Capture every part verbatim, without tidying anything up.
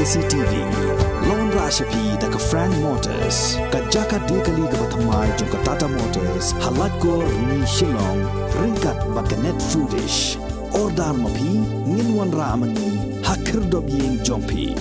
C T V. Long ra sha phi da ka Frank Motors, ka jaka de kali kaba thymmai jong ka Tata Motors, ha Laitkor, Rni, Shillong, ryngkat bad ka Net Foodish. Order ma phi, ngin wanrah ma ngi ha khyrdop ïing jong phi.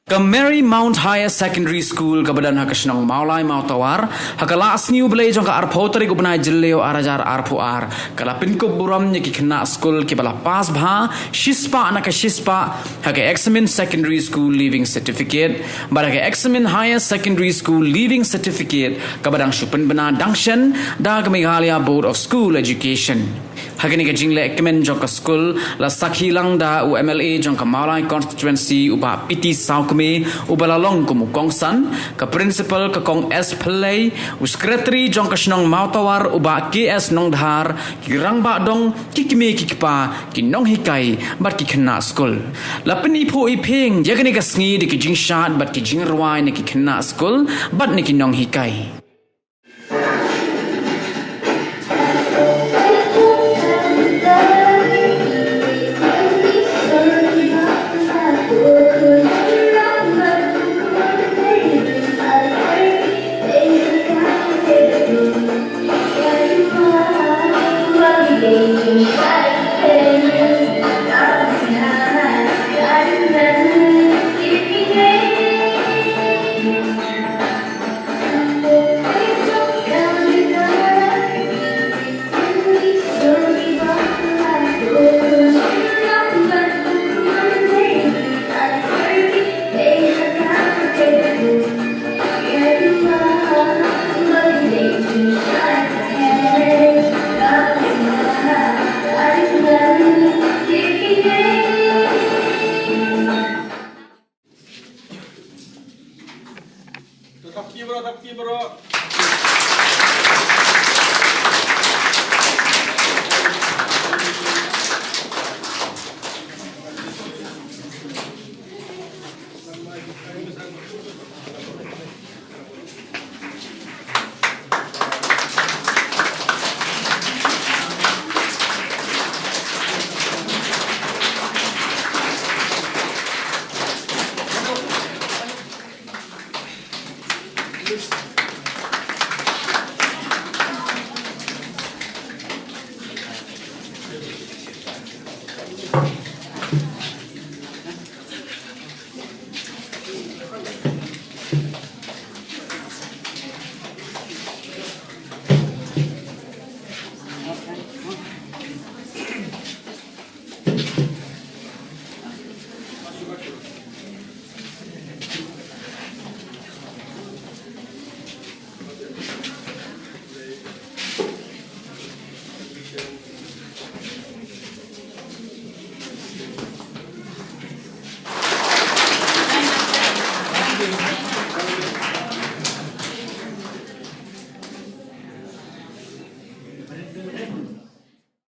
Ka Mary Mount Higher Secondary School kaba don ha ka shnong Mawlai Mawtawar, ha ka la sngi u Blei jong ka arphew tarik u bnai Jylliew ar hajar arphew ar, ka la pynkup burom ïa ki khynnah skul kiba la pass bha shispah na ka shispah ha ka Examined Secondary School Leaving Certificate bad ha ka Examined Higher Secondary School Leaving Certificate kaba dang shu pynbna dang shen da ka Meghalaya Board of School Education. Ha kane ka jingleh kmen jong ka skul la sakhi lang da u M L A jong ka Mawlai Constituency u Bah P T Sawkmie uba la long kum u kongsan, ka Principal ka Kong S Phyllei, u Secretary jong ka shnong Mawtawar u Bah K S Nongdhar, ki rangbah dong, ki kmie ki kpa, ki nonghikai bad ki khynnah skul. La pyniphuh iphieng ïa kane ka sngi da ki jingshad bad ki jingrwai na ki khynnah skul bad na ki nonghikai.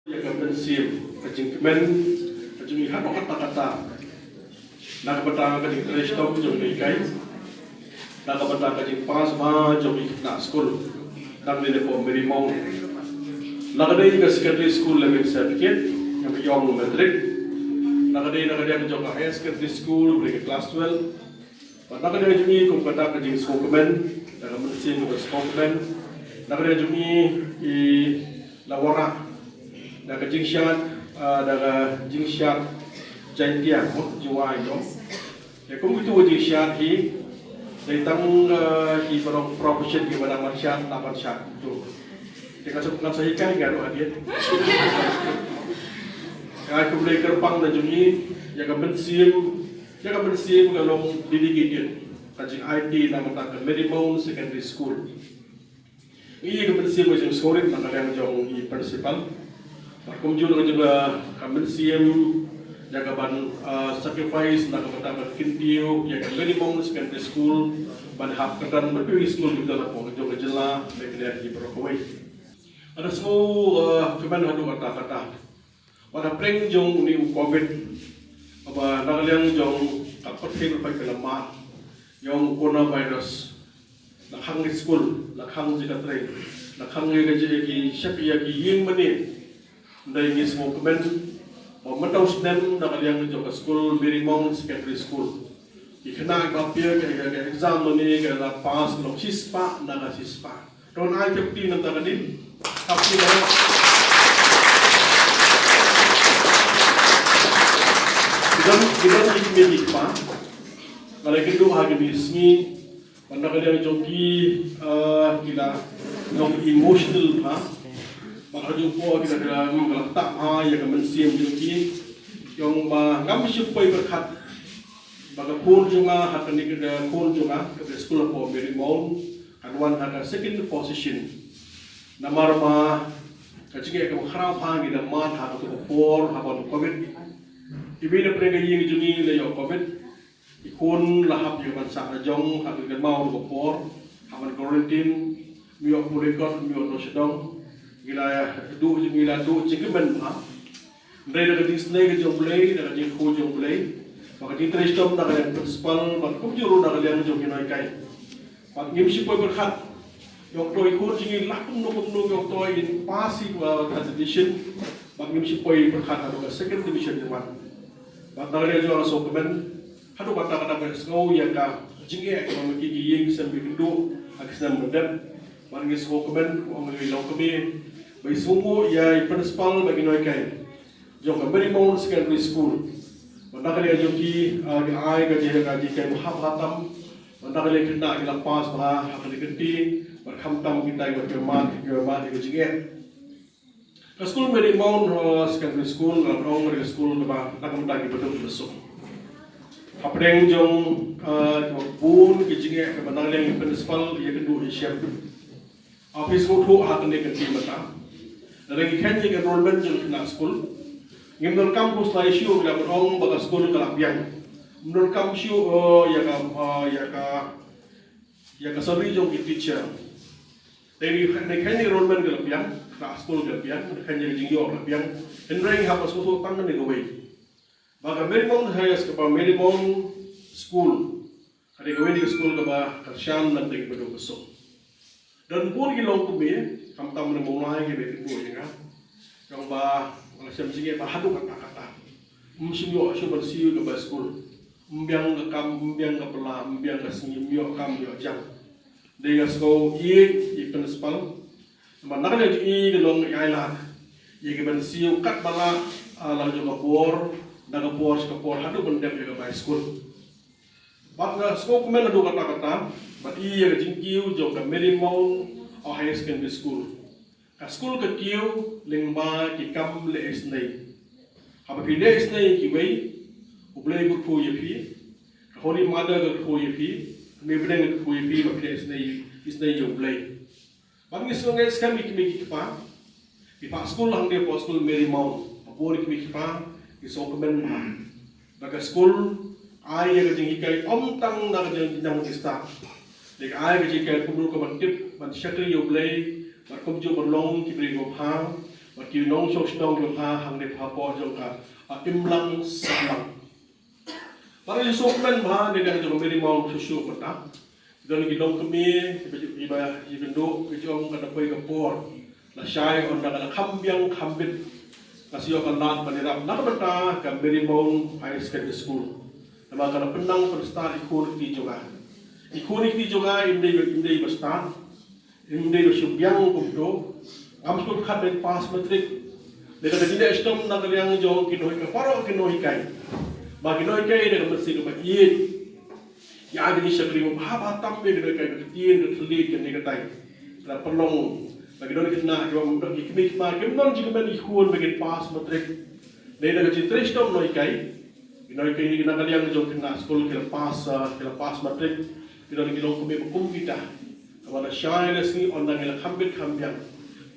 Ïa ka mynsiem, ka jingkmen, ka jingïakhap katta katta. Na ka bynta ka jingtrei shitom jong ki hikai. Na ka bynta ka jingpass bha jong ki khynnah skul. Tang ne hapoh Marymount. Na ka dei ka secondary school leaving certificate, ïa ka ïong matric. Na ka dei, na ka dei ka jong ka higher secondary school, bad ka class twelve. Bad na ka liang jong ngi kum kata ka jingsngewkmen, da ka mynsiem kaba sngewkmen, na ka liang jong ngi i la wanrah da ka jingshad, ah, da ka jingshad Jaiñtia, mo, Jowai, no. Te kum kitu ka jingshad hi, dei tang, ah, ki ba long profession kiba dang ban shad, la ban shad kitu. Te ka suk ngan sa hikai ka ruh hadien. Ka kum dei kyrpang da jong ngi, ïa ka mynsiem, ïa ka mynsiem ka long dedicated, ka jing-aiti na ka bynta ka Marymount Secondary School. Ngi ïa ka mynsiem ka jingsngewrit na ka liang jong i principal. Bad kumjuh ka jong ka mynsiem ïa ka ban, ah, sacrifice na ka bynta ka kyntiew ïa ka Marymount Secondary School ban hap kyrdan bad phi skul ki don hapoh ka jong ka jylla bad ka liang ki baroh kawei. Ada sngew, ah, kmen haduh katta katta. Bad hapdeng jong une u covid, haba na ka liang jong ka pyrthei ba pait ka la mad, jong u coronavirus, la khang ki skul, la khang jaka trei, la khang ïa ka jaka ki shep ïa ki ïing mane. Hynrei ngi sngewkmen, Ba mynta u snem na ka liang jong ka skul Marymount Secondary School, ki khynnah kiba appear ka, ka, ka exam mynne ka la pass ka long shispah na ka shispah. Don ai fifty na ta ka din. Fifty na. Ki don, ki don ki kmie ki kpa. Ba la kynduh ha kine ki sngi. Ba na ka liang jong ki, ah, ki la long emotional bha. Ba ha jong phi ki la, ki la, ki la tah bha ïa ka mynsiem jong ki. Jong ba ngam shym poi pyrkhat ba ka khun jong nga, ha kane ka khun jong nga, kaba skul hapoh Marymount, kan wan ha ka second position. Namar ba ka jingeh kaba khraw bha ngi la mad ha kato ka por haba u Covid. Iwei na pdeng ka ïing jong ngi la ïoh Covid. I khun la hap ïa ka ban sah la jong ha ka kynmaw ka por, ha ban quarantine, ym ïoh pule kot, ym ïoh noh sha dong. Ngi la duh, ngi la duh jingkmen bha. Hynrei da ka jingisynei ka jong U Blei, da ka jingkyrkhu jong U Blei, bad ka jingtrei shitom na ka liang principal, bad kumjuh ruh na ka liang jong ki nonghikai. Bad ngim shym poi pyrkhat ïa u, to i khun jong ngi lah kumno kumno ïa u, to in pass ïa ka third division. Bad ngim shym poi pyrkhat haduh ka second division ïa u. Bad na ka liang jong nga sngewkmen haduh katta katta, ba sngew ïa ka jingeh kaba ma ki ki ïing ki sem ki kynduh ha ki snem ba dep. Bad ngi sngewkmen, ong ïa i longkmie, ba i sngewnguh ïa i principal bad ki nonghikai jong ka Marymount Secondary School. Bad na ka liang jong ki, ah, ki ai ka jinghikai, ka jinghikai ba hap bha tam. Bad na ka liang ki khynnah ki la pass bha ha kane ka kynti. Bad khamtam kita kiba mad, kiba mad ïa ka jingeh. Ka skul Marymount, uh, Secondary School, ka long ka skul kaba na ka bynta kiba duk kiba suk. Hapdeng jong, uh, kiba bun ki jingeh kaba na ka liang i principal ïa kynduh ïa shem. Phi sngewthuh ha kane ka kynti mynta, lada ngi kheiñ ïa ka enrollment jong khynnah skul, ngim donkam khuslai shuh ïa ka ban ong ba ka skul ka la biang. Ngim donkam shuh, uh, ïa ka, uh, ïa ka, ïa ka salary jong ki teacher. Te ngi kheiñ, ngi kheiñ enrollment ka la biang, khynnah skul ka la biang, ngi kheiñ ïa ka jingïoh ka la biang. Hynrei hap ban sngewthuh tang kane kawei, ba ka Marymount High School, ba Marymount School, ka dei kawei na ki skul kaba kyrshan na ka bynta kiba duk kiba suk. Don bun ki longkmie, khamtam na Mawlai kiba ïakynduh ïa nga, ong ba nga la shem jingeh bha haduh katta katta. Ym shym ïoh shuh ban siew ïa ka bai skul. Ym biang ka kam, ym biang ka pla, ym biang ka sngi, ym ïoh kam ïoh jam. Dei nga sngew ïeit ïa i principal. Namar na ka liang jong i ka long i ailad ïa ki ban siew katba lah, ah, la jong ka por, na ka por sha ka por haduh ban dep ïa ka bai skul. Bad nga sngewkmen haduh katta katta bad i ïa ka jingkiew jong ka Marymount Higher Secondary School. Ka skul ka kiew lyngba ki kam leh isynei. Haba phi leh isynei ïa kiwei, U Blei u kyrkhu ïa phi, ka Holy Mother ka kyrkhu ïa phi, ka Mei Bneng ka kyrkhu ïa phi, ba phi leh isynei, isynei ïa U Blei. Bad ngi sngewthuh skhem ïa ki kmie ki kpa, ki phah skul hangne hapoh skul Marymount, bun ki kmie ki kpa ki sngewkmen bha. Ba ka skul ai ïa ka jinghikai ym tang na ka jingdon jingstad. Dei ka ai ka jinghikai kumno ka ban tip ban shakri ïa U Blei, bad kumjuh ban long ki briew kiba bha, bad ki nongshong shnong kiba bha hangne hapoh jong ka, ah, imlang sahlang. Bad ngi sngewkmen bha na ka liang jong ka Marymount shuh shuh mynta. Don ki longkmie kiba, kiba ïakynduh, ki ong ka da poi ka por, lashai ynda ka la kham biang kham bit, ka shu ïoh ka lad ban ïarap na ka bynta ka Marymount Higher Secondary School. Namar ka la pynnang pynstad i khun i kti jong nga. I khun i kti jong nga im dei, im dei ba stad, im dei ba shu biang kumto. Ngam sngewthuh khat ban pass matric. Lada ka jingleh shitom na ka liang jong ki nonghikai, baroh ki nonghikai, ba ki nonghikai da ka mynsiem kaba ïeit ïa ka jingshakri ba bha bha tam, ïa ki nonghikai ba ktien ka thylliej kane katai. Ka la pynlong ba ki don ki khynnah kiba, ki kmie ki kpa kim don jingkmen ki khun ba kin pass matric. Lada ka jingtrei shitom nonghikai, ki nonghikai na ka liang jong khynnah skul ki la pass, ah, ki la pass matric. Ki don ki longkmie ba kum kita, kaba lashai lasngi ynda ngi la kham bit kham biang,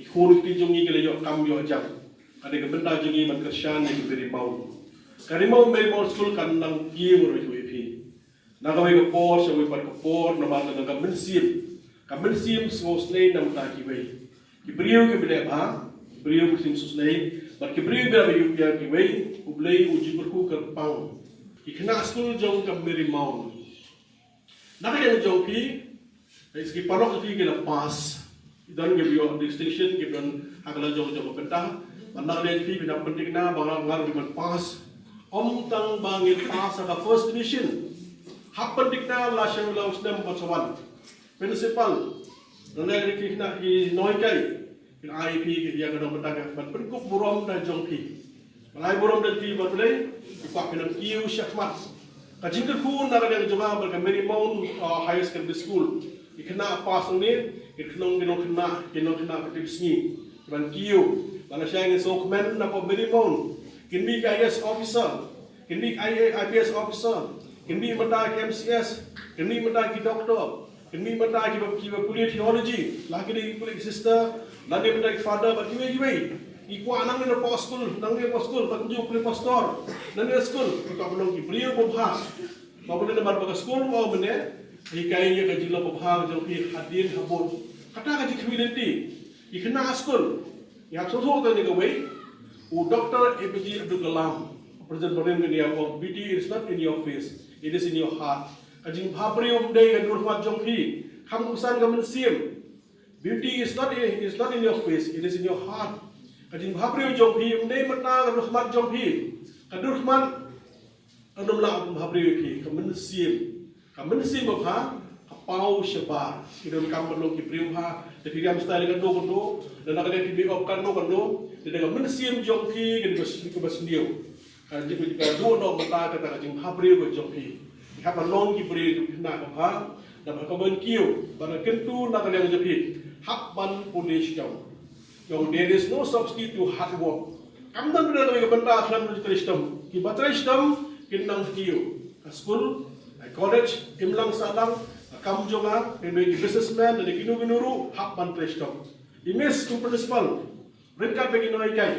i khun i kti jong ngi ki la ïoh kam ïoh jam. Ka dei ka bynta jong ngi ban kyrshan ïa ka Marymount. Ka Marymount, Marymount School kan nang kiew ruh ïa phi na kawei ka por sha kawei pat ka por, namar ka don ka mynsiem, ka mynsiem sngewsynei na ka bynta kiwei. Ki briew kiba leh bha, ki briew kiba sngewsynei, bad ki briew kiba ïeit ïa kiwei, U Blei u ju kyrkhu kyrpang. Ki khynnah skul jong ka Marymount, na ka liang jong phi, ki paralok jong phi ki la pass. Ki don kiba ïoh distinction, ki don ha ka la jong jong ka bynta. Ban nang leh phi, phi nang pynthikna ba nga ngan ban pass. Ym tang ba ngin pass ha ka first division. Hap pynthikna la shem la u snem ba sa wan. Principal, nang leh ki khynnah ki nonghikai. Phin ai phi ki ïa ka dong bynta ka ban pynkup burom da jong phi. Ban ai burom da phi ba phi leh, ki kwah phi nang kiew shakhmat. Ka jingkyrkhu na ka liang jong nga bad ka Marymount, uh, Higher Secondary School. Ki khynnah pass hangne, ki khynnah, ki nongkhynnah, ki nongkhynnah ka tip sngi. Ban kiew, ban lashai ngin sngewkmen na ka Marymount. Kin mih ki I A S officer, kin mih ki I A, I P S officer, kin mih mynta ki M C S, kin mih mynta ki doctor, kin mih mynta kiba, kiba pule theology, la ki dei ki pule ki sister, la dei mynta ki father, bad kiwei kiwei. Ki kwah nangne na poh skul, nangne poh skul, bad kumjuh pule pastor, nangne skul, ki kwah ban long ki briew babha. Ba pule namar ba ka skul ba mynne, hikai ïa ka jinglong babha jong phi hadien habud. Kata ka jingkhmih lynti, ki khynnah skul, ngi hap sngewthuh kane kawei, u Doctor A P J Abdul Kalam, President Barim, kane ïa u, "Beauty is not in your face, it is in your heart." Ka jingbhabriew ym dei ka dur khmat jong phi, kham kongsan ka mynsiem. Beauty is not in, is not in your face, it is in your heart. Ka jingbhabriew jong phi ym dei mynta ka dur khmat jong phi. Ka dur khmat kan ym lah ban bhabriew ïa phi, ka mynsiem. Ka mynsiem babha ka paw shabar. Ki donkam ban long ki briew babha. Te phi kam style kano kano, lada ka dei phi mih off kano kano, te ka mynsiem jong phi kan ba sniew. Ka jingduh noh mynta kata ka jingbhabriew ka jong phi. Phi hap ban long ki briew ki khynnah babha, da ba ka ban kiew, ba ka kyntu na ka liang jong phi. Hap ban pule shitom. Jong, there is no substitute to hard work. Kam don re ka bynta khlem trei shitom. Kiba trei shitom kin nang kiew. Ka skul, ka college, imlang sahlang, ka kam jong nga, ka dei ki businessman, ka dei kino kino ruh, hap ban trei shitom. I miss u principal, ryngkat bad ki nonghikai,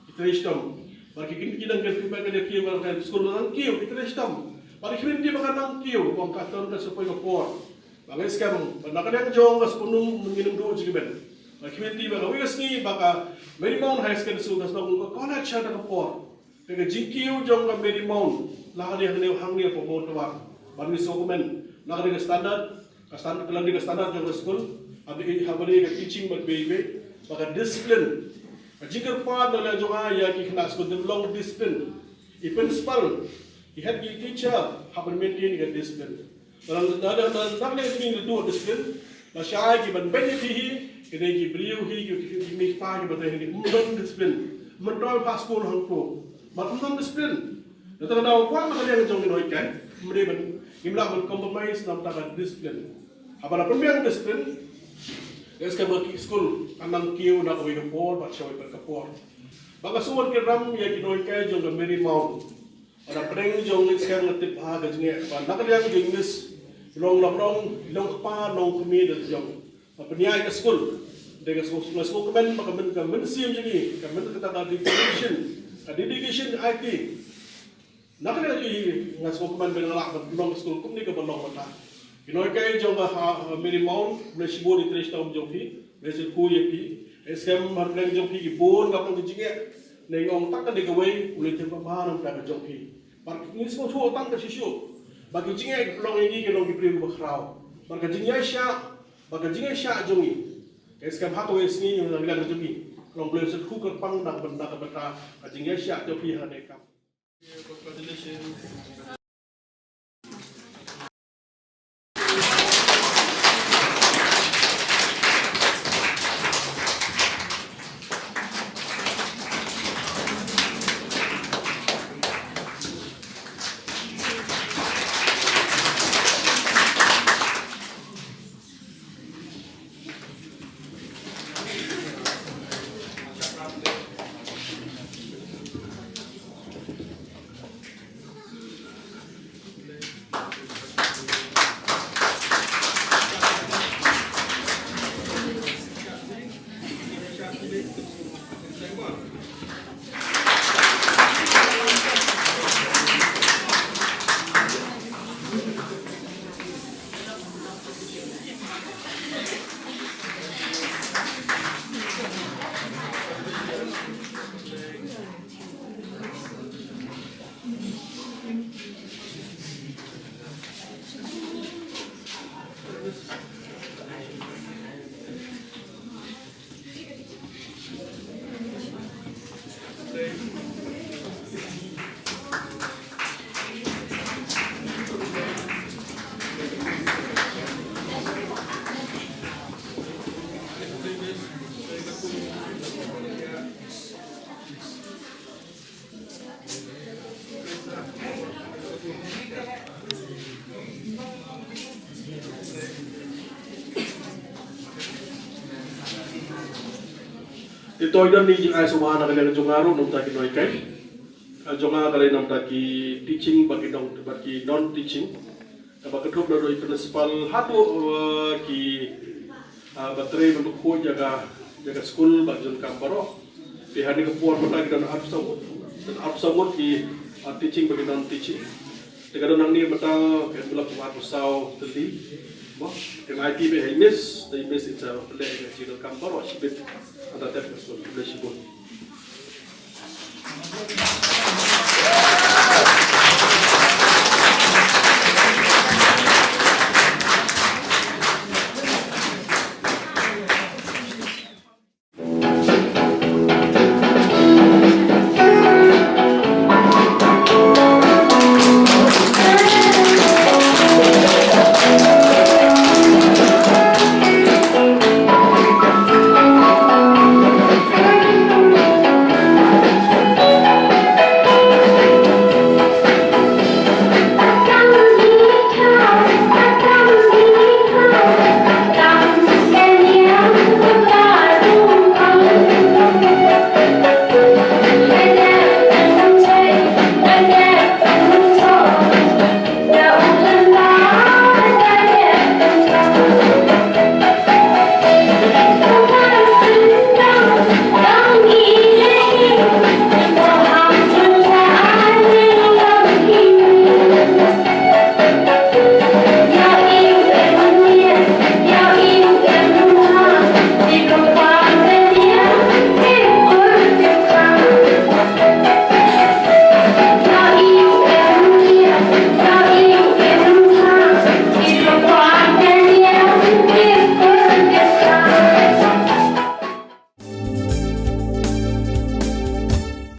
ki trei shitom. Bad ki kynti ki nang kiew, ki nang kiew, ki trei shitom. Bad ki kynti ba ka nang kiew, kum ka ton ka sa poi ka por. Ba ngi skhem ba na ka liang jong ka skul num ngin ym duh jingkmen. Ba ki kynti ba kawei ka sngi ba ka Marymount Higher Secondary School ka sdang ka college ha ka por. Te ka jingkiew jong ka Marymount la ka dei hangne hangne ha Mawtawar. Ba ngi sngewkmen na ka dei ka standard, ka standard, ka la dei ka standard jong ka skul. Haba dei, haba dei ka teaching bad bebe, ba ka discipline. Ka jingkyrpad na ka liang jong nga ïa ki khynnah skul, dei ban long discipline. I principal, i head, i teacher, hap ban maintain ka discipline. Lada, lada, lada, lada, lada, lada, lada, lashai ki ban beiñ ïa phi hi, ki dei ki briew hi, ki, ki, ki mei ki pa, ki ban dei hi, ym don discipline. Ym don pa skul hangto. Bad ym don discipline. Lada, lada, lada, lada, lada, lada, jong ki nonghikai, ym dei ban, ngim lah ban compromise na ka bynta ka discipline. Haba la pynbiang discipline, ïa ka skul, ka nang kiew na kawei ka por, bad shawei pat ka por. Ba nga sngewbha ban kyrpad ïa ki nonghikai jong ka Marymount. Ba na pdeng jong ngi skhem nga tip ha ka jingeh ba na ka liang jong ngi, long long long, long kpa long kmie da jong. Ba pynïaid ka skul, dei ka skul, ka skul kmen, ba ka men, ka mynsiem jong ngi, ka men kata ka dedication, ka dedication ïa ki. Na ka liang jong ngi nga sngewkmen ba nga lah ban long ka skul kumne kaba long mynta. Ki nonghikai jong ka ha, ha Marymount, Blei shibun ïa ki trei shitom jong phi, Blei sngewthuh ïa phi. Ngi skhem ha pdeng jong phi ki bun ka pdeng ka jingeh. Ngi ong tang kane kawei, U Blei un pynbha na ka bynta ka jong phi. Bad ngi sngewthuh tang ka shisha ba ki jingeh ki pynlong ïa ngi ki long ki briew kiba khraw. Bad ka jingïaishah, bad ka jingïaishah jong ngi, ngi skhem ha kawei ka sngi, na ka liang jong ngi, long Blei sngewthuh kyrpang na ka bynta, na ka bynta ka jingïaishah jong phi ha kane ka kam. Te to i don ni jingai sngewbha na ka liang jong nga ruh namar ki nonghikai. Ah, jong nga ka dei namar ki teaching bad ki non, bad ki non teaching. Kaba kynthup naduh i principal haduh, uh, ki, uh, ba trei ban khuid ïa ka, ïa ka skul bad jong kam baroh. Te ha kane ka por mynta ki don arphew saw ngut. Don arphew saw ngut ki, uh, teaching bad ki non teaching. Te ka don hangne mynta ka envelope kaba arphew saw tylli. Mo, ka nai ti ba hei miss, hei miss in sa pynleh ïa ka jingdonkam baroh shibit. Ynda tep ka skul, khublei shibun.